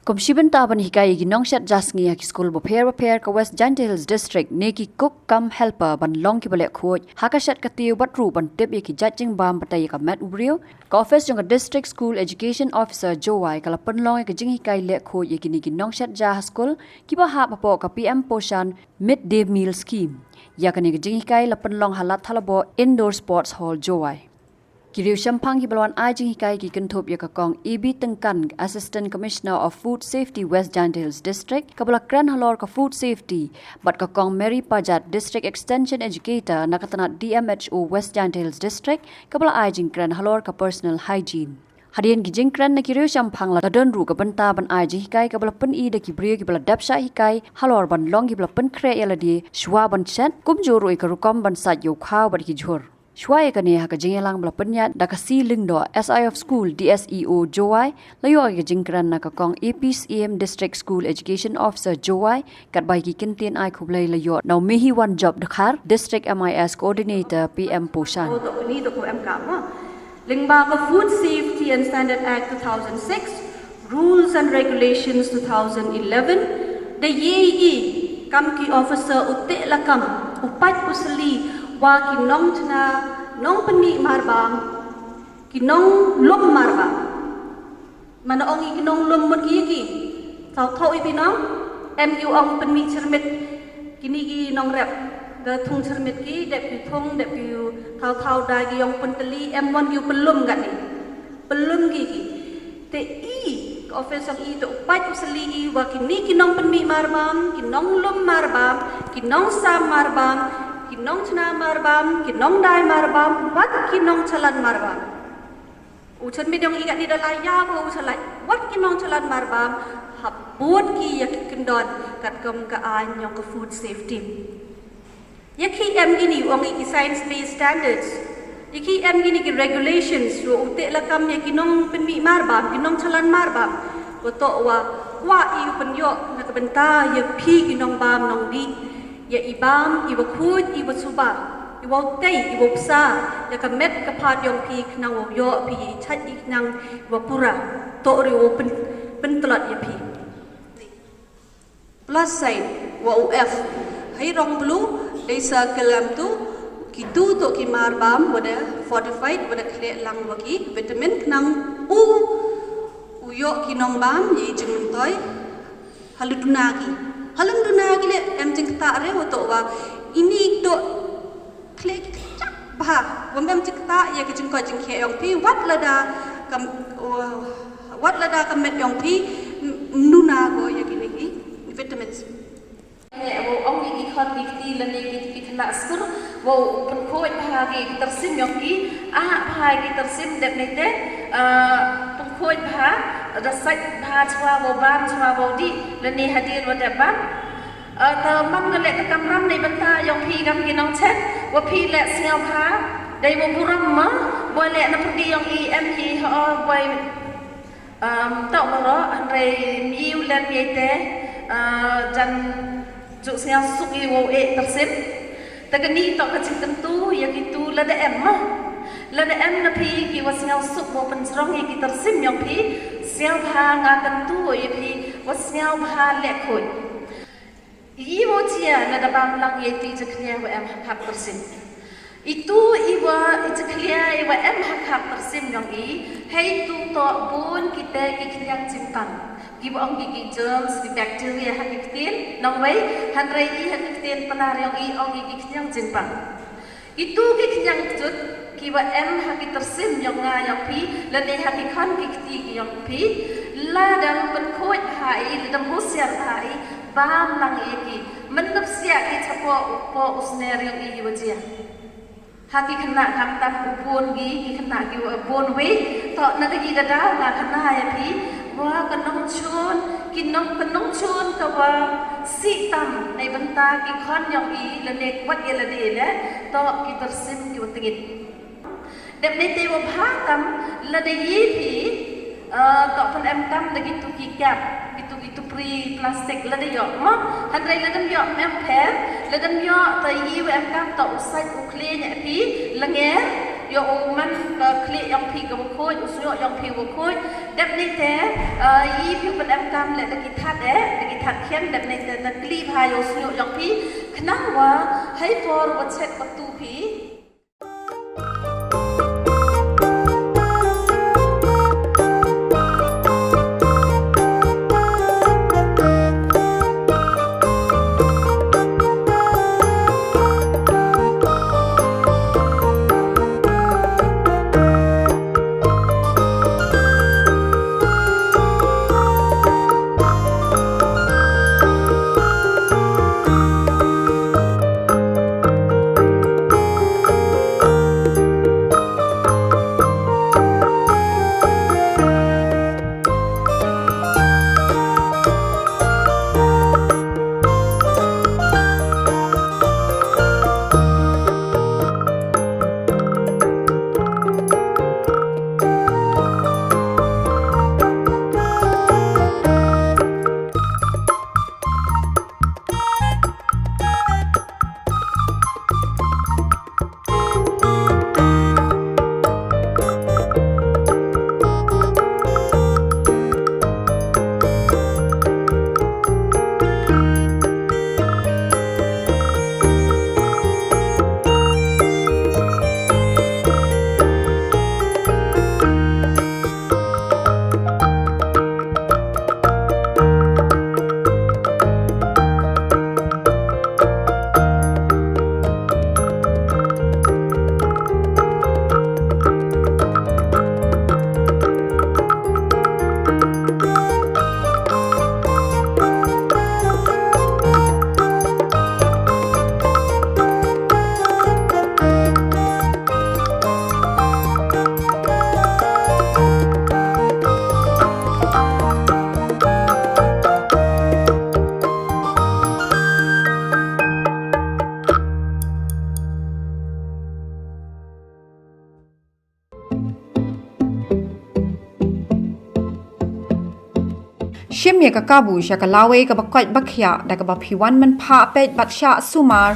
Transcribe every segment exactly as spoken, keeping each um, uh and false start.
Kum shi bynta ban hikai ïa ki nongshet ja sngi ha ki skul bapher bapher ka West Jaintia Hills District ne ki cook cum helper ban long kiba leh khuid ha ka shet ka tiew bad ruh ban tip ïa ki jait jingbam bad ïa ka met u briew, ka office jong ka District School Education Officer Jowai ka la pynlong ïa ka jinghikai leh khuid ïa kine ki nongshet ja ha skul kiba hap hapoh ka P M Poshan Mid Day Meal Scheme. Ïa kane ka jinghikai la pynlong ha Ladthadlaboh Indoor Sports Hall Jowai. Ki riew shemphang kiba la wan ai jinghikai ki kynthup ïa ka Kong A B Tyngkan, Assistant Commissioner of Food Safety West Jaintia Hills District kaba la kren halor ka food safety, bad ka Kong Mary Pajat, District Extension Educator na ka tnat D M H O West Jaintia Hills District kaba la ai jingkren halor ka personal hygiene. Hadien ki jingkren na ki riew shemphang la don ruh ka bynta ban ai jinghikai kaba la pyni da ki briew kiba la dep shah hikai halor ban long kiba la pynkhreh ïa lade shuwa ban shet, kumjuh ruh ïa ka rukom ban sait ïa u khaw bad ki jhur. Shuwa ïa kane ha ka jingïalang ba la pynïaid da ka C Lyngdoh, S I of School, D S E O Jowai, la ïoh ïa ka jingkren na ka Kong A P Syiem, District School Education Officer Jowai, katba ïa ki kyntien ai khublei la ïoh na u Mehiwanjop Dkhar, District M I S Coordinator P M Poshan. Lyngba ka Food Safety and Standard Act two thousand six, Rules and Regulations two thousand eleven, da ïohi kam ki officer u teh lakam, u pait u sli wa ki nongchna, nongpynmih marbam, ki nonglum marbam. Mano ong i ki nonglum mut ki ïa ki? Thaw thaw i phi nong? Em ki ong pynmih chyrmit, kine ki nongrep. Da thung chyrmit ki, dep ki thung, dep ki thaw thaw da ki ong pyntylli, em wan ki u pynlum kat ni. Pynlum ki ki. Te i, ka office ong i te u pait u sli i wa kine ki nongpynmih marbam, ki nonglum marbam, ki nongsam marbam, ki nongchna marbam, ki nongdai marbam, wat ki nongchalan marbam. U chyrmit ong i kat ni da la ïa ko u chalan, wat ki nongchalan marbam, hap bud ki ïa ki kyndon, katkum ka aiñ yong ka food safety. Ïa ki em kine u ong i ki science based standards. Ïa ki em kine ki regulations, ruh u teh lakam ïa ki nongpynmih marbam, ki nongchalan marbam. Wa toh wa, wa i u pynïoh na ka bynta ïa phi ki nongbam nongdih. Ïa i bam, i wa khuid, i wa suba, i wa u tei, i wa u bsa, ïa ka met ka phad yong phi khnang wow ïoh phi ïa i chait i khnang i wa pura, toh ruh wow pyn, pyntlot ïa phi. Plus sign, wa u F. Hei rong blue, dei sa klam tu, kitu toh ki marbam, wa da fortified, wa da khleh lang wa ki vitamin khnang u, u ïoh ki nongbam, ïa i jingmyntoi. Halor duna ki. Halor duna ki leh em jingktah re wa toh wa. Ini toh khleh ki kjat bha. Wa em jingktah ïa ki jingkoit jingkhiah yong phi. Wat lada kam, wa, wat lada ka met yong phi. M-, nuna ko ïa kine ki vitamins. Leh wa ong ïa ki khon ki kti lane ki, ki khynnah skul. Wow, pynkhuid bha ki, ki tyrsim yong ki, ah bha ki tyrsim dep ne te, ah, pynkhuid bha, da sait bha chwa wow bam chwa wow dih, lane hadien wa dep bam. Ah, ta man ka leh ka kamram ne bynta yong phi kam ki nongchet, wa phi leh sngewbha, dei wa burom ma, wa leh na pyrdi yong i em hi ha o, wa Um, toh baroh, hynrei mih u lem ïa te, uh, jan ju sngewsuk ïa wow eh tyrsim. Te kani toh ka jingkyntu ïa kitu lada em ma. Lada em na phi ki wa sngewsuk wow pynjrong ïa ki tyrsim yong phi, sngewbha nga kyntu ïa phi, wa sngewbha leh khuid. I wow jia lada bam lang ïa itu i jakhlia wa em ha khap tyrsim. Itu i wa i jakhlia i wa em ha khap tyrsim yong i, hei tu toh bun kita ki khñiang jingpang. Ki wa ong ki, ki germs, ki bacteria ha ki ktien nongwei, hynrei i ha ki ktien Pnar yong i ong i ki khñiang jingpang. Itu ki khñiang kjut ki wa em ha ki tyrsim yong nga yong phi, lane ha ki khon ki kti ki yong phi, lada pynkhuid bha i, lada husiar bha i, bam lang ïa ki, mynta psiah ki chapoh u poh u sner yong i wa jia. Ha ki khynnah khamtam u bun ki, ki khynnah ki wa bun wi, toh na ka ki ka daw nga khana ïa phi, wa ka nongchun, ki nong, ka nongchun ka wa sih tam, na bynta ki khon yong i, lane wat ïa lade leh, toh ki tyrsim ki wa tngit. Dep ne te wa bha tam, lada ïa phi, eh, toh pyn em tam da kitu ki cap, kitu ki tupri plastik, lada ïoh, mo? Hynrei lada ïoh em pher, lada ïoh, toh ïa wa em tam, toh u sait u khleh ïa phi, langer, Ïa u man ka khlieh jong phi kaba khuid, u shñiuh jong phi uba khuid. Dep nangta, eh, ïa phi pyn-em kam leh da ki that eh, da ki that khian, dep nangta da kli bha ïa u shñiuh jong phi. Khnang ba, hei por ba check ba tu phi. Shim ïa ka kabu sha ka lawei kaba koit ba khiah da kaba phi wan mynphah peit bad shah sumar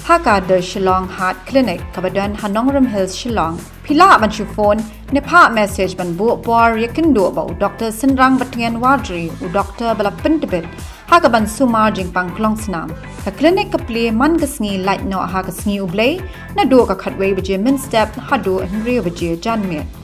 ha ka The Shillong Heart Clinic kaba don ha Nongrim Hills, Shillong. Phi lah ban shu phone ne phah message ban buh por ïakynduh bad u Doktor Synrang Batngen Wardri, u doktor ba la pyntbit ha kaban sumar jingpang klongsnam. Ka klinik ka plie man ka sngi lait noh ha ka sngi U Blei, naduh ka khatwei baje mynstep haduh hynriew baje janmiet.